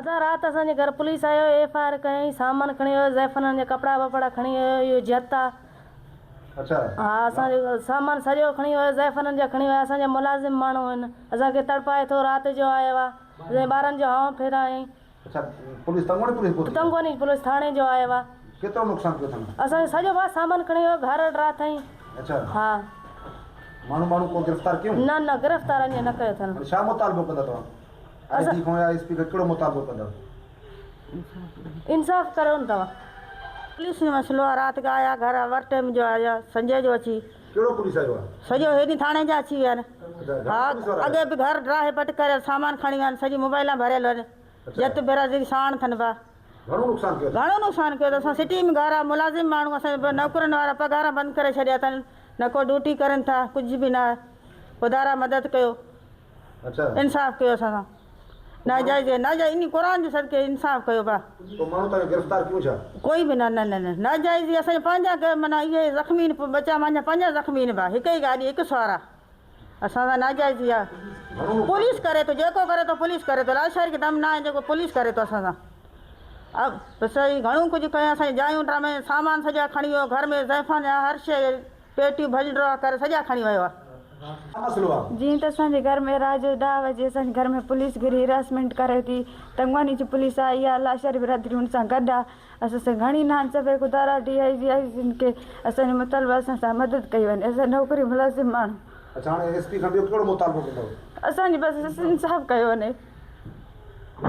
ادا رات اسان جي گهر پوليس آيو ايف I R ڪيائين سامان کڻي ويو زائفنن جا ڪپڙا وپڙا کڻي ويو اهو جت آ اڇا ها اسان جو سامان سڄو کڻي ويو زائفنن جا کڻي ويا اسان جا ملازم ماڻهو آهن اسان کي تڙپائي ٿو رات جو آيو آ اسان جي ٻارن جو هانء ڦيرايائين. اڇا پوليس تنگوڻي پوليس پهتي آ. تنگوڻي پوليس ٿاڻي جو آيو آ. ڪيترو نقصان ڪيو اٿن. اسان جو سڄو ڀاء سامان کڻي ويو گهر ڊراٿائين. اڇا ها. ماڻهو ٻاڻهو ڪو گرفتار ڪيون. نه نه گرفتار اڃا نه ڪيو اٿن. هاڻي ڇا مطالبو ڪندا توهان. آء جي کان يا ايس پي کان ڪهڙو مطالبو ڪندا. انصاف ڪريو نه توهان. پوليس جو مسئلو آ رات کان آيا گهر اوور ٽيم جو آيا سنجهه جو اچي. ڪهڙو پوليس آيو آ. سڄو هيڏي ٿاڻي جا اچي ويا آهن. اڇا ها گهڻا پوليس وارا اڳي آيا. به گهر ڊاهي پٽ ڪري سامان کڻي ويا آهن سڄي موبائلان ڀريل آهن جت برادري ساڻ ٿن پيا. گهڻو نقصان ڪيو اٿن. گهڻو نقصان ڪيو اٿن اسان سٽي ۾ گهر آ ملازم ماڻهو اسان جا نوڪرين وارا پگهاران بند ڪري ڇڏيا اٿن نه ڪو ڊيوٽي ڪرين ٿا ڪجهه به نه آهي خدارا مدد ڪيو. اڇا. انصاف ڪيو اسان سان ناجائز ناجائز اني قرآن جي صدقي انصاف ڪيو با. پوء ماڻهو توهان کي گرفتار ڪيون ڇا؟ ڪوئي به نه نه نه نه ناجائزي اسان جا پنهنجا معنيٰ اهي زخمي آهن ٻچا مانجا پنهنجا زخمي آهن با هڪ ئي گاڏي هڪ سوار آ اسان سان ناجائزي آ پوليس ڪري ٿو جيڪو ڪري ٿو پوليس ڪري ٿو لاشاري کي دم نه آهي جيڪو پوليس ڪري ٿو اسان سان بس گهڻو ڪجهه ڪيو اسان جي جايون ڊرامي سامان سڄا کڻي ويو گهر ۾ زائفان جا هر شيء پيٽيون ڀڄ ڊوهه ڪري سڄا کڻي ويو آ. ڇا مسئلو آ؟ جيئن ته اسان جي گهر ۾ رات جو ڏهه وڄي اسان جي گهر ۾ پوليس گهري هراسمينٽ ڪري ٿي تنگواني جي پوليس آئي آ لاشاري برادري ان سان گڏ آ اسان سان گهڻي ناانصافي خدارا ڊي I جي آء جي کي اسان جو مطالبو اسان سان مدد ڪئي وڃي اسان نوڪري ملازم ماڻهو. اڇا هاڻي ايس پي کان ٻيو ڪهڙو مطالبو ڪندؤ؟ اسان جي بس انصاف ڪيو وڃي.